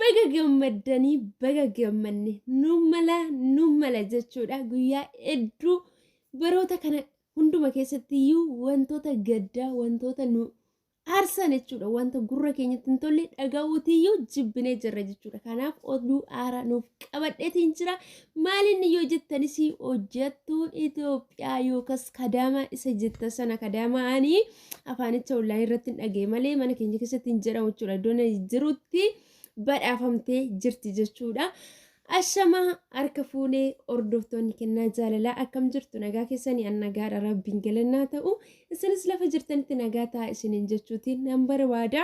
Baga gammaddanii, baga gammanne, nu mala nu mala jechuudha. Guyyaa hedduu baroota kana hunduma keessatti iyyuu wantoota gaddaa, wantoota nu aarsan jechuudha. Wanta gurra keenyatti hin tolle dhaga'uutiyyuu jibbinee jirra jechuudha. Kanaaf oduu haaraa nuuf qabadheetiin jira. Maalinni yoo jettanis hojjettuun Itoophiyaa yookas kadaamaa isa jetta sana, kadaamaa ani afaanicha onlaayinii irratti hin dhaga'e malee mana keenya keessatti hin jedhamu jechuudha. Iddoo ani jirutti badhaafamtee jirti jechuudha. Ashamaa, harka fuunee hordoftoonni kennaa jaalalaa, akkam jirtu? Nagaa keessanii? An nagaadha, rabbiin galannaa ta'u. Isinis lafa jirtanitti nagaa ta'a isiniin jechuutiin nan barbaada.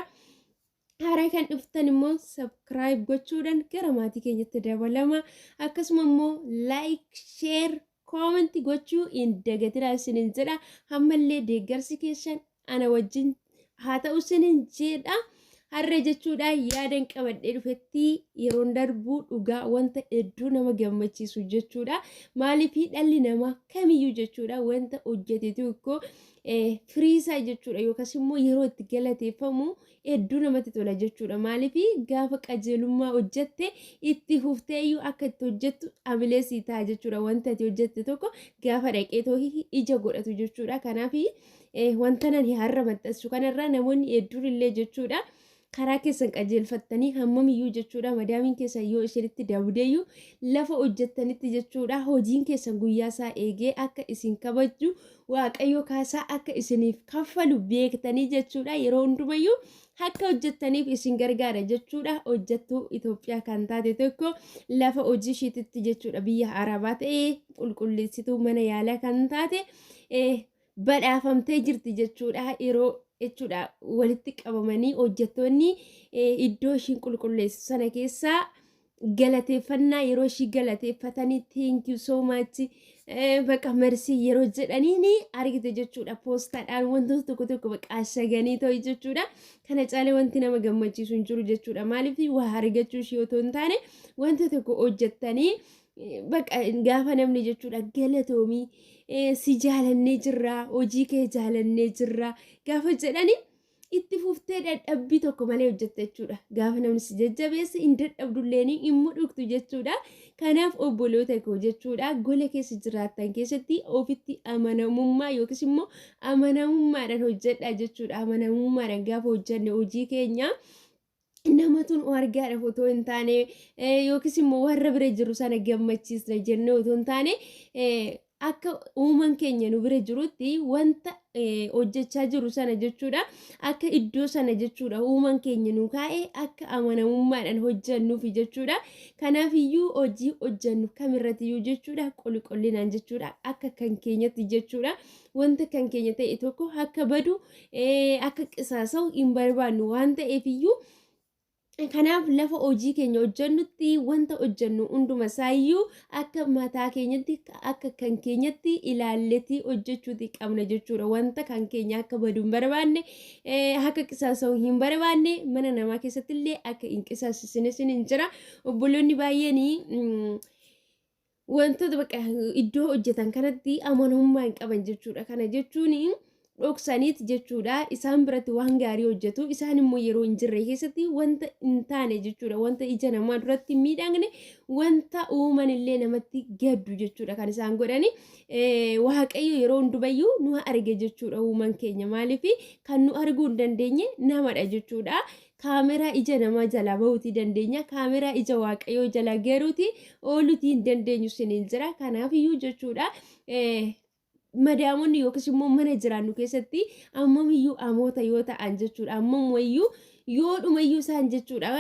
Haaraa kan dhuftan immoo subscribe gochuudhaan gara maatii keenyatti dabalama. Akkasuma immoo like, share, comment gochuu hin dagatinaa isiniin jedha. Ammallee deeggarsi keessan ana wajjin haa ta'u isiniin jedha. Har'a jechuudha yaadan qabadhee dhufetti yeroon darbu dhugaa wanta hedduu nama gammachiisu jechuudha. Maaliif dhalli namaa kamiyyuu jechuudha wanta hojjete tokko firiisaa jechuudha yookaas immoo yeroo itti galateeffamu hedduu namatti tola jechuudha. Maaliif gaafa qajeelummaa hojjette itti fufteeyyuu akka itti hojjettu amilee sii ta'a jechuudha. Wanta ati hojjette tokko gaafa dhaqee toohi ija godhatu jechuudha. Kanaaf wanta nani har'a maxxansu kanarraa namoonni hedduun illee jechuudha karaa keessan qajeelfattanii hammamiyyuu jechuudha madaamiin keessan yoo isinitti dabdeeyyuu lafa hojjettanitti jechuudha hojiin keessan guyyaa isaa eegee akka isin kabaju, waaqayyo kaasaa akka isiniif kaffalu beektanii jechuudha yeroo hundumayyuu akka hojjettaniif isin gargaara jechuudha. Hojjettuu Itoophiyaa kan taate tokko lafa hojii ishiititti jechuudha biyya Arabaa ta'ee qulqulleessituu mana yaalaa kan taate badhaafamtee jirti jechuudha. Yeroo jechuudha walitti qabamanii hojjettoonni iddoo ishiin qulqulleessu sana keessaa galateeffannaa yeroo ishii galateeffatanii, "Thank you so much, baqa merci," yeroo jedhaniin argite jechuudha. Poostaadhaan wantoota tokko tokko baqa ashaganii ta'u jechuudha. Kana caalee wanti nama gammachiisu hin jiru jechuudha. Maaliif waa argachuu ishii otoo hin taane wanta tokko hojjettanii baqa gaafa namni jechuudha "Galatoomii, si jaalannee jirra, hojii kee jaalannee jirra," gaafa jedhani itti fuftee dadhabbii tokko malee hojjetta jechuudha. Gaafa namni si jajjabeesse hin dadhabdulleen hin mudhuktu jechuudha. Kanaaf obboloota koo jechuudha gola keessa jiraattan keessatti ofitti amanamummaa yookiis immoo amanamummaadhaan hojjedha jechuudha. Amanamummaadhaan gaafa hojjenne hojii keenya namatu nu argaadhaaf otoo hin taane yookiis immoo warra bira jiru sana gammachiisna jennee otoo hin taane akka uuman keenya nu bira jirutti wanta hojjechaa jiru sana jechuudha akka iddoo sana jechuudha uuman keenya nu kaa'e akka amanamummaadhaan hojjennuufi jechuudha. Kanaaf iyyuu hojii hojjennu kamirrattiyyuu jechuudha qulqullinaan jechuudha akka kan keenyatti jechuudha wanta kan keenya ta'e tokko akka badu, akka qisaasa'u hin barbaannu waan ta'eef iyyuu. Kanaaf lafa hojii keenya hojjennutti wanta hojjennu hunduma isaayyuu akka mataa keenyatti, akka kan keenyatti ilaalletii hojjechuuti qabna jechuudha. Wanta kan keenya akka badu hin barbaanne, akka qisaasa'u hin barbaanne, mana namaa keessatti illee akka hin qisaasisine hin jira. Obboloonni baay'een wantoota bakka iddoo hojjetan kanatti amanamummaa hin qaban jechuudha. Kana jechuun dhoksaniit jechuudha. Isaan biratti waan gaarii hojjetu. Isaan immoo yeroo hin jirre keessatti wanta hin taane jechuudha. Wanta ija namaa duratti hin miidhagne, wanta uuman illee namatti gaddu jechuudha kan isaan godhani. Waaqayyo yeroo hundumayyuu nu arge jechuudha uuman keenya. Maaliif kan nu arguu hin dandeenye namadha jechuudha. Kaameraa ija namaa jalaa bahuutii dandeenya. Kaameraa ija waaqayyoo jala garuuti ooluutii hin dandeenyu siniin jira. Kanaaf iyyuu jechuudha madaamonni yookiis immoo mana jiraannu keessatti ammamiyyuu amoota yoo ta'an jechuudha. Ammamumayyuu yoo dhumayyuu isaan jechuudha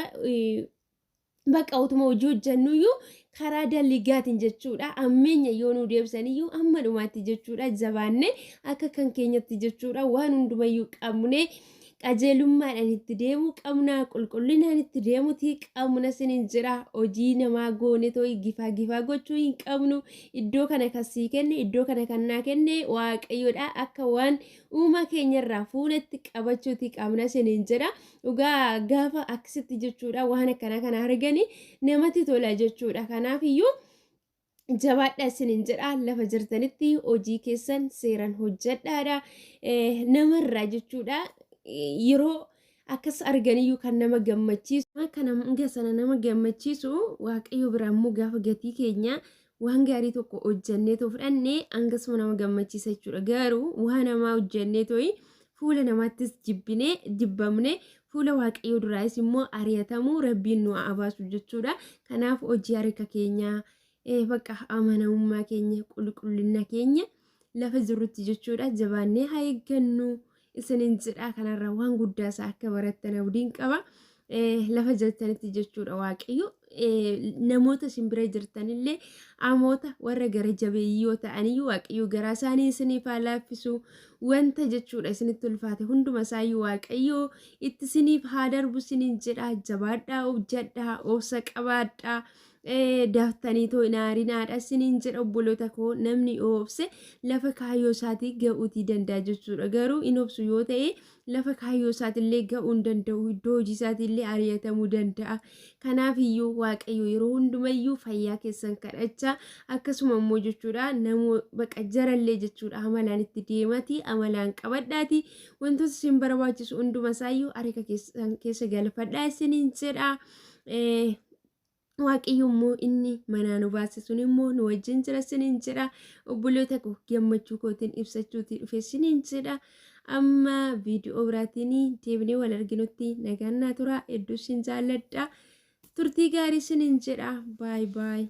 bakka utuma hojii hojjennuyyuu karaa dalligaatiin jechuudha ammeenya yoo nu deebisaniyyuu amma dhumaatti jechuudha jabaanne akka kan keenyatti jechuudha waan hundumayyuu qabne qajeelummaadhaan itti deemuu qabna, qulqullinaan itti deemuutii qabna sinin jira. Hojii namaa goone too'i gifaa gifaa gochuu hin qabnu. Iddoo kana kan sii kenne, iddoo kana kan naa kenne waaqayyoodha, akka waan uumaa keenyarraa fuunetti qabachuutii qabna sinin jira. Dhugaa gaafa akkasitti jechuudha waan akkanaa kana argani namatti tola jechuudha. Kanaaf iyyuu jabaadha isinin jedha. Lafa jirtanitti hojii keessan seeran hojjedhaadha. Namarraa jechuudha yeroo Akkas arganiyyuu kan nama gammachiisu. Kana hanga sana nama gammachiisu, Waaqayyo biraa immoo gaafa gatii keenya waan gaarii tokko hojjannee too fudhanne hangasuma nama gammachiisa jechuudha. Garuu waan hamaa hojjannee tooyi fuula namaattis jibbinee jibbamne, fuula Waaqayyoo duraayis immoo ari'atamuu Rabbiin nu haa baasu jechuudha. Kanaaf hojii harka keenyaa, bakka amanamummaa keenya, qulqullina keenya lafa jirrutti jechuudha, jabaannee haa eeggannu isiniin jedha. Kanarraa waan guddaa isaa akka barattan abdiin qaba. Lafa jirtanitti jechuudha, Waaqayyo namoota isin bira jirtanillee amoota warra gara jabeeyyii yoo ta'aniyyuu, Waaqayyo garaa isaanii isiniif haa laaffisu. Wanta jechuudha isinitti ulfaate hunduma isaayyuu Waaqayyo itti isiniif haa darbu isiniin jedha. Jabaadhaa, hojjedhaa, obsa qabaadhaa, daftanii too hin aarinaadha isiniin jedha, obboloota koo. Namni obse lafa kaayyoo isaatii ga'uutii danda'a jechuudha. Garuu hin obsu yoo ta'e lafa kaayyoo isaatiillee ga'uu hin danda'u, iddoo hojii isaatiillee ari'atamuu danda'a. Kanaaf iyyuu Waaqayyo yeroo hundumayyuu fayyaa keessan kadhachaa, akkasuma immoo jechuudha namoo baqa jarallee jechuudha amalaan itti deemati, amalaan qabadhaati, wantoota isin barbaachisu hunduma isaayyuu harka keessan keessa galfadhaa isiniin jedha. Waaqayyo immoo inni manaa nu baase sun immoo nu wajjin jira isiniin jedha. Obboloota koo, gammachuu kootiin ibsachuutii dhufe isiniin jedha. Amma viidiyoo biraatiin deebinee wal arginutti nagaan naa tura. Hedduu isin jaalladha. Turtii gaarii isiniin jedha. Baay baay.